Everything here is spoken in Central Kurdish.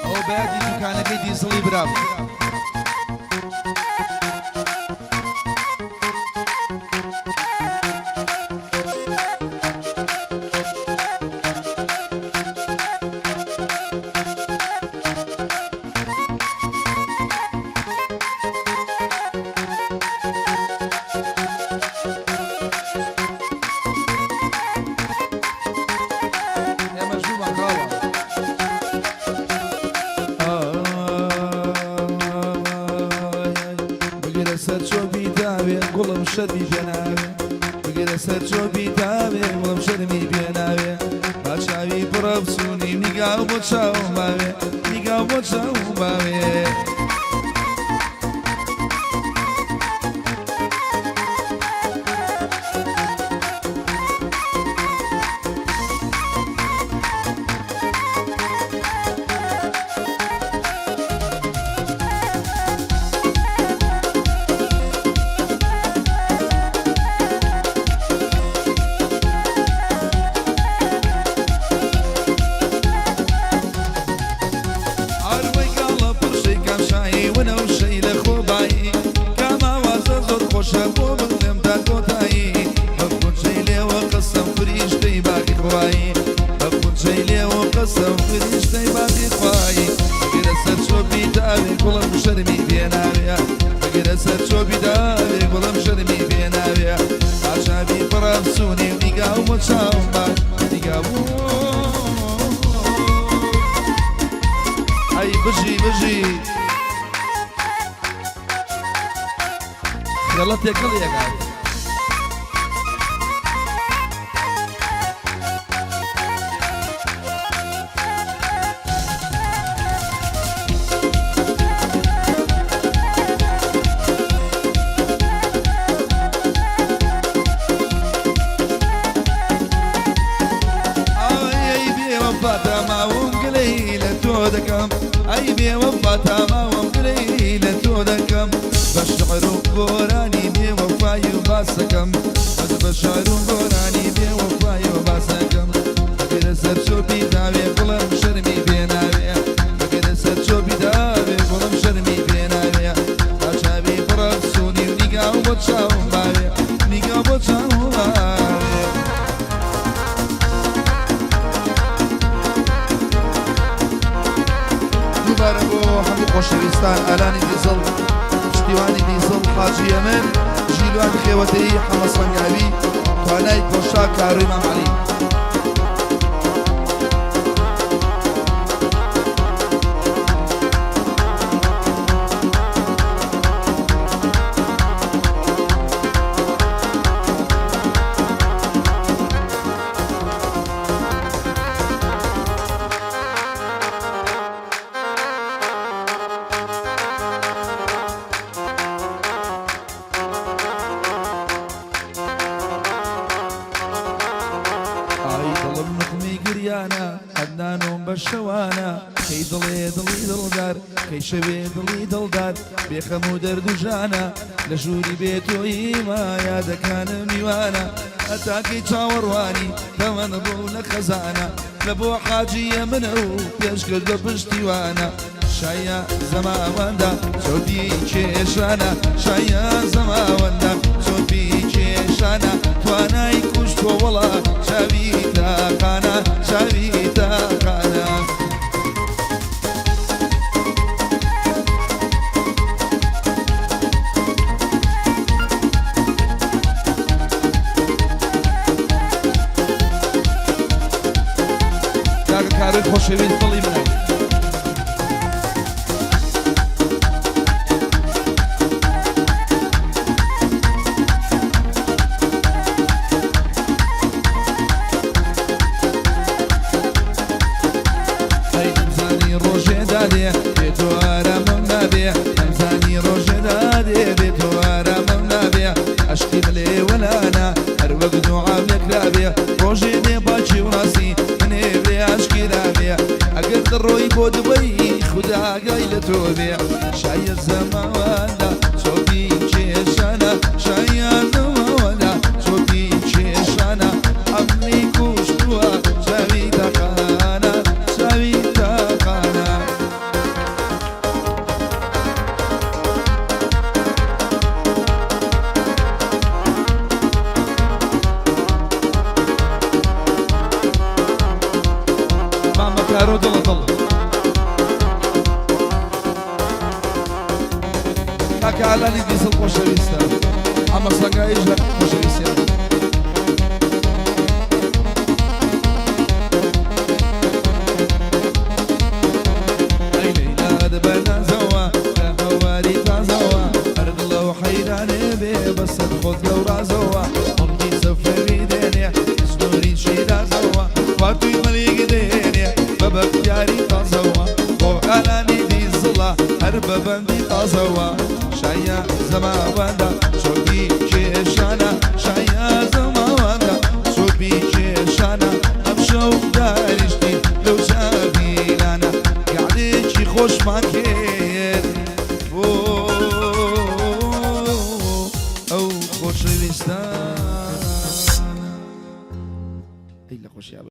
ئەوە بەیادی دوکانەکەی دیزڵی برام. ئێمەش بوومان خاڵە. بگرە سەر چۆپی داوێ گوڵم شەرمی پێناوێ، بگرە سەر چۆپی داوێ گوڵم شەرمی پێناوێ، با چاوی پڕە بچوونی نیگاو بۆ چاوم باوێ، نیگاو بۆ چاوم باوێ. ئاروەی گاڵە پڕشەی کام شایی ونەوشەی لە خۆبایی کام ئاوازە زۆر خۆشە بۆ بڵێم تا کۆتایی بە خونچەی لێوە قەسەم فریشتەی باغی خوایی بە خونچەی لێوە قەسەم فریشتەی باغی خوایی بگرە سەر چۆپی داوێ گوڵم شەرمی پێناوێ بگرە سەر چۆپی داوێ گوڵم شەرمی پێناوێ ئاچاوی پڕ ئەفسوونی و نیگاو بۆ چاوم با نیگاو ئەی بژی بژی خێڵە تێکەڵ یەکات. ئای بێوەفاتا ماوم گلەیی لە تۆ دەکەم، ئەی بێوەفاتا ماوم گلەیی لە تۆ دەکەم، بە شعر و گۆرانی بێوەفای و باسەکەم، بەس بە شعر و گۆرانی بێوەفای و باسەکەم، بگرە سەر چۆپی داوێ گوڵم شەرمی پێ ناوێ، بگرە سەر چۆپی داوێ گوڵم شەرمی پێ ناوێ، تا چاوی پڕ ئەفسوونی و نیگاو بۆ چاوم باوێ، نیگاو بۆ چاوم باوێ. دووبارە بۆ هەموو خۆشەویستان ئالانی دیزڵ، پشتیوانی دیزڵ، حاجی یەمن، ژیلوان خێوەتەیی، حەمە سەنگاوی، توانای کۆشا، کاروی مام عەلی. ئای دڵم نوقمی گریانە عەدنانۆم بە شەوانە کەی دڵێ دڵی دڵدار کەی شەوێ دڵی دڵدار بێ خەم و دەرد و ژانە لە ژووری بێ تۆیی ما یادەکانم میوانە هەتا کەی چاوەڕوانی تەمەن ڕوو لە خەزانە لە بۆ حاجیە منە و پێش کرد بە پشتیوانە شایە زەماوەندە چۆپی کێشانە شایە زەماوەندە چۆپی کێشانە توانای کوشتوە وەڵا چاوی تاقانە چاوی تاقانە. کاکە کاروی خۆشەویست دڵی منە. ئەی دەمزانی ڕۆژێ دادێ بێ تۆ ئارامم نابێ، دەمزانی ڕۆژێ دادێ بێ تۆ ئارامم نابێ، ئەشقی ملێ وەلانا هەر وەک دوعام لێکرابێ، ڕۆژێ دێ پاکی و ڕاستی منێ بێ ئاشکرابێ، ئەگەر دەڕۆی بۆ دبەی خودا ئاگای لە تۆ بێ، شایە زەماوەندە چۆپی کێشانە، شایە زەماوەندە چۆپی کێشانە، ئەمنی کوشتووە چاوی تاقانە. ئەرۆ دڵە دڵ. کاکە ئالانی دیزڵ خۆشەویستە حەمە سەنگاییش لە خۆشەویستیان. ئەی لەیلا بە نازەوە لە هەواری تازەوە هەر دڵە و حەیرانێ بێ بەسەر خۆت لەو ڕازەوە مڵکی سەفەوی دێنێ سنووری شیرازەوە خواردووی مەلیک دێنێ بە بەختیاری تازەوە بۆ ئالانی دیزڵە هەر بە بەندی تازەوە شایە زەماوەندە چۆپی کێشانە شایە زەماوەندە چۆپی کێشانە ئەمشەو دانیشتین لەو جاڤیلانە گەعدێکی خۆشمان کرد بۆ ئەو خۆشەویستانە. ئەی لە خۆشیا.